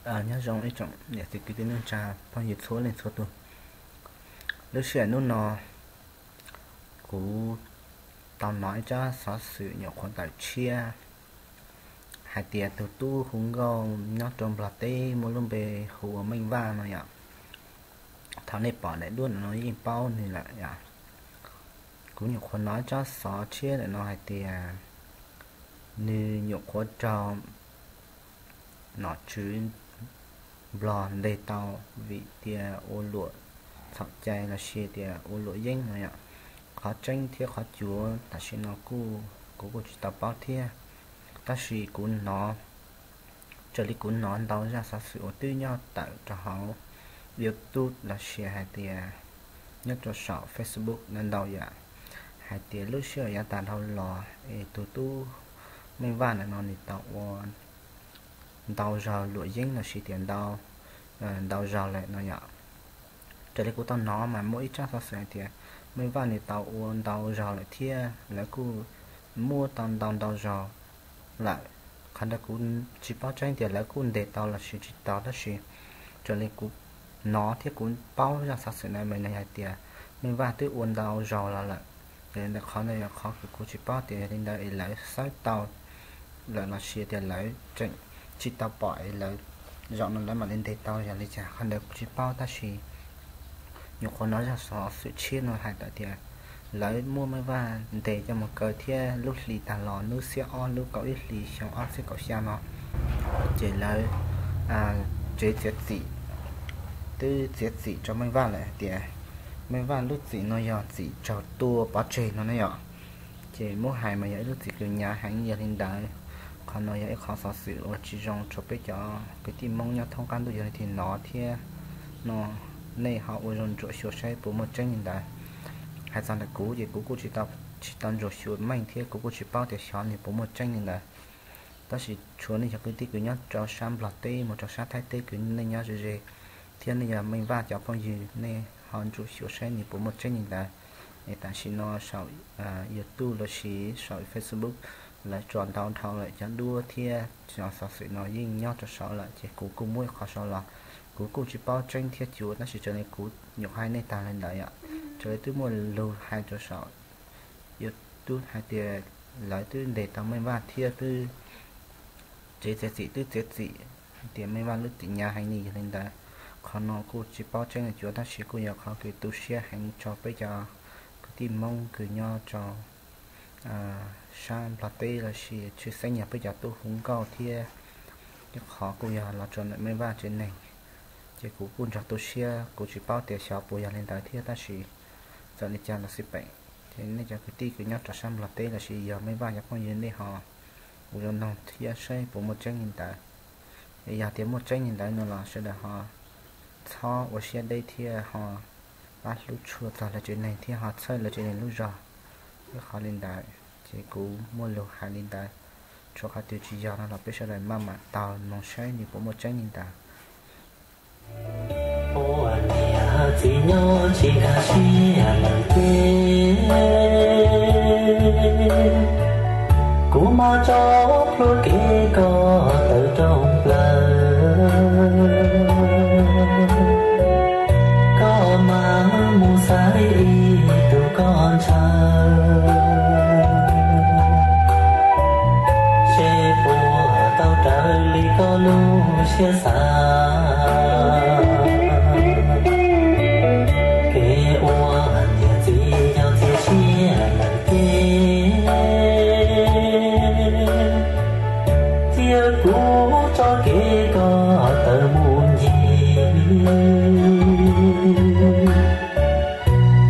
Nyob zoo ib tsoom niam txiv kwv tij neej tsa phooj ywg txhua leej txhua tus. Lub sij hawm hnub no kuv tau hnov ib tsab xov xwm nyuam qhuav tawm tshiab hais tias tus tub hu nkauj nyob rau Nplog teb muaj lub npe hu ua Meej Vaj no yom. Thaum nej pom daim duab no yeej paub nws lawm yom. Kuv nyuam qhuav hnov ib tsab xov tshiab ntawm no hais tias nws nyuam qhuav raug nom tswv Nplog ntes tau vim tias ua luam txhaum cai los sis tias ua luam yeeb no yom. Qhov tseeb thiab qhov cuav tam sim no kuj, kuv kuj tsis tau paub thiab, tab sis kuv hnov, raws li kuv hnov ntau zaj xov xwm uas twb nyob tawm rau hauv YouTube los sis hais tias nyob rau saum Facebook ntau ntau yom, hais tias lub sij hawm yav tas dhau los es tus tub Meej Vaj ntawm no nws tau ua ntau zaug luam yeeb los sis tias ntau, ntau zaug lawm no yom. Raws li kuv tau hnov mas muaj ib tsab xov xwm hais tias Meej Vaj nws tau ua ntau zaug lawm thiab lawv kuj muab tau ntau ntau zaug lawm. Qhov ntawd kuv tsis paub tseeb tias lawv kuj ntes tau los sis tsis tau, tab sis raws li kuv hnov thiab kuv paub zaj xov xwm ntawd mas nws hais tias Meej Vaj twb ua ntau zaug los lawm. Yog li ntawd qhov ntawd yog qhov kuv tsis paub tias yog li ntawd es lawv xawb tau lawm los sis tias lawv tseem tsis tau pom es lawv, zaum no lawv mam li ntes tau yog li cas, qhov ntawd kuv tsis paub, tab sis nyuam qhuav hnov zaj xov xwm tshiab no hais tawm tias lawv muab Meej Vaj ntes coj mus kaw thiab lub hli tag los hnub xiab ob lub kaum ib hlis xyoo ob txhiab kaum xya no ces lawv tsev txiav txim twb txiav txim rau Meej Vaj lawm hais tias Meej Vaj lub txim no yog txim raug tua pov tseg no ne yom. Ces muab hais mas yog ib lub txim kws hnyav heev yog li ntawd. Qhov no yog ib qhov xov xwm uas tsis zoo rau peb cov kwv tij Hmoob nyob thoob qab ntuj yog li hnov thiab no, nej ho ua zoo ntsuam xyuas saib puas muaj tseeb li ntawd. Hais txog ntawm kuv ces kuv kuj tsis tau ntsuam xyuas meej thiab kuv kuj tsis paub tias xyov nws puas muaj tseeb li ntawd. Tab sis tshuav nej cov kwv tij kws nyob rau sab Nplog teb mus rau sab Thaib teb kws nej nyob ze ze thiab nej yog Meej Vaj cov phooj ywg nej ho ntsuam xyuas saib nws puas muaj tseeb li ntawd. Es tam sim no saum YouTube los sis saum Facebook lawv tso ntau dhau lawm cov duab thiab cov xov xwm no yeej nyob rau saud lawm ces kuv kuj muab ib qho sau los. Kuv kuj tsis paub tseeb thiab cuav tab sis raws li kuv nyuam qhuav hais nej tag li ntawd yom. Raws li twb muaj lus hais rau saum YouTube hais tias lawv twb ntes tau Meej Vaj thiab twb tsev txiav txim twb txiav txim, hais tias Meej Vaj lub txim hnyav heev li yog li ntawd. Qhov no kuj tsis paub tseeb cuav tab sis kuj yog qhov kws tu siab heev rau peb cov kwv tij Hmoob kws nyob rau sab Nplog teb los sis tshwj xeeb yog peb cov tub hu nkauj thiab, qhov kuj yog los rau ntawm Meej Vaj tsev neeg. Ces kuv kuj nrog tu siab, kuv tsis paub tias xyov puas yog li ntawd thiab tab sis txawm li cas los xij peem, ces nej cov kwv tij kws nyob rau sab Nplog teb los sis yog Meej Vaj cov phooj ywg nej ho ua zoo noog thiab saib puas muaj tseeb li ntawd. Es yog tias muaj tseeb li ntawd no los sawv daws ho txhob ua siab deb thiab ho pab hlub tshua txog lawv tsev neeg thiab ho txhawb lawv tsev neeg lub zog. Ib qhov li ntawd ces kuv muaj lus hais li ntawd. Tshuav qhov twg tsis yog no los peb sawv daws maj mam taug mus saib nws puas muaj tseeb li ntawd. Ua niam txiv nyob tsis nkag siab lawm ces kuv mam tso plhuav kev koj tawm rooj plaws. Koj mam mus xaiv ib tug koj ntshaw, seb puas tau raws li koj lub siab xav. Kev ua niam txiv yog txias siab lawm ces cia kuv tso kev koj tawm mus ncig.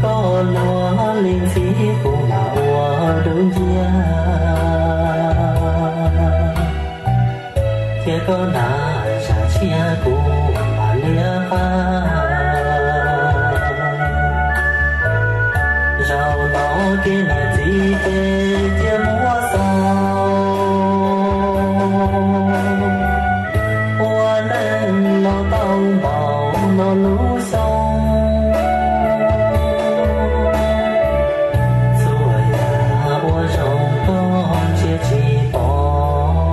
Koj luag li ntxhi kuv mam ua dub nciab, thiab koj hnav zam tshiab kuv mam liab qab. Zaum no kev niam txiv ces cia muab xaus, ua neej los tau npaum no lub xyoo. Txhua yam ua zoo koj ntsia tsis pom,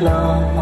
los